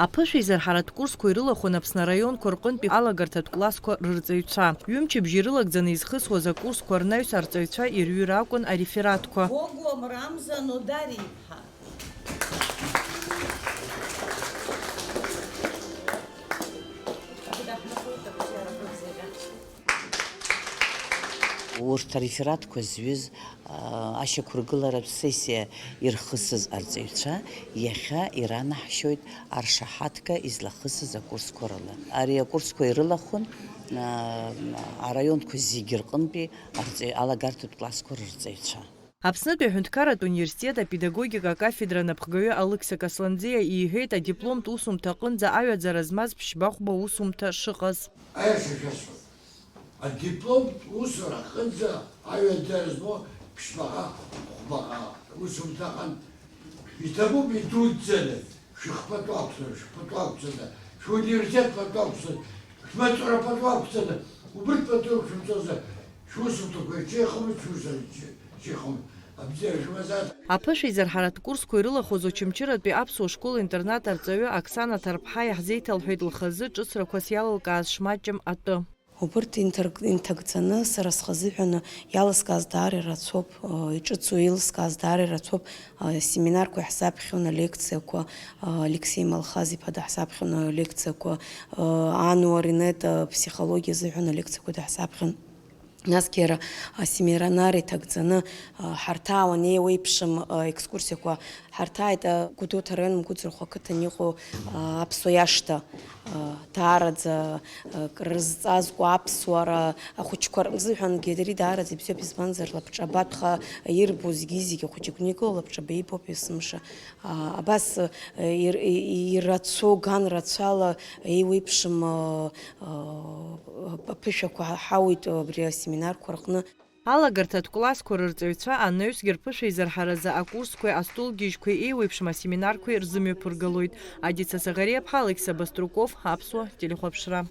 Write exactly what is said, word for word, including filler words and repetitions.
Аԥышәеизырҳаратә курсқәа ирылахәын Аԥсны араионқәа рҟынтәи алагарҭатә классқәа рырҵаҩцәа. Ҩымчыбжьа ирылагӡаны изхысуаз акурсқәа рнаҩс арҵаҩцәа ирҩыр акәын арефератқәа. Гогәуа Мрамза Нодари-иԥҳа. Урҭ арефератқәа зҩыз, аа, ашьақәыргыларатә сессиа ирхысыз арҵаҩцәа иахьа иранаҳшьоит аршаҳаҭга излахысыз акурсқәа рыла. Ари акурсқәа ирылахәын, аа, араионқәа зегьы рҟынтәи арҵаҩ-, алагарҭатә классқәа рырҵаҩцәа. Аԥснытәи аҳәынҭқарратә университет апедагогика акафедра анапхгаҩы Алықьса Касланӡиа иҳәеит адипломтә усумҭа аҟынӡа аҩаӡара змаз ԥшьба-хәба усумҭа шыҟаз. Аиаша шәасҳәап. Адипломтә усура аҟынӡа аҩаӡара змоу ԥшьбаҟа, хәбаҟа усумҭа аҟынтә иҭабуп идуӡӡаны, шәыхԥатәы ақәҵаны, шәхәпатәы ақәҵаны, шәуниверситет пату ақәҵаны, шәмаҵура пату ақәҵаны, убырҭ пату шәымҵозар, шәусумҭақәа ирҽеихомызт, шәусура ирҽеихомызт. Абзиара шәымазааит. Аԥышәеизырҳаратә курсқәа ирылахәыз Очамчыратәи аԥсуа школ-интернат арҵаҩы Оксана Ҭарԥҳа иаҳзеиҭалҳәеит лхазы ҿыцрақәас иалылкааз шмаҷым атәы. Убырҭ инҭарк-, инҭагӡаны сара схазыҳәаны иалыскааз даара ирацәоуп, э, иҿыцу еилыскааз даара ирацәоуп, э, семинарқәа иаҳзаԥхьон, алекциақәа, э, Алексеи Малхаз-иԥа даҳзаԥхьон алекциақәа, э, Ануа Ринета ԥсихологиа азыҳәан алекциақәа даҳзаԥхьон. Насгьы иара асеминар иҭагӡаны, э, ҳарҭаауан еиуеиԥшым, э, екскурсиақәа. Ҳарҭааит, э, Гәдоуҭа араион Мгәыӡырхәа ақыҭан иҟоу, э, аԥсуа иашҭа. Даараӡа, э, крызҵазкуа аԥсуара ахәыҷқәа рзыҳәангьы ари даараӡа ибзиоуп, избанзар, лабҿабатәха ирбо зегьы-зегьы хәыҷык никыло, лабҿаба ибоуп есымша. А, абас, э, ир-, и-, ирацәоу, ган рацәала еиуеиԥшым, э, э, ԥышәақәа ҳауит абри асеминарқәа рҟны. Алагарҭатә классқәа рырҵаҩцәа анаҩсгьы рԥышәеизырҳаразы акурсқәеи астолгьежьқәеи еиуеиԥшым асеминарқәеи рзымҩаԥыргалоит. Адица Саӷариаԥҳа, Алықьса Баструков, Аԥсуа телехәаԥшра.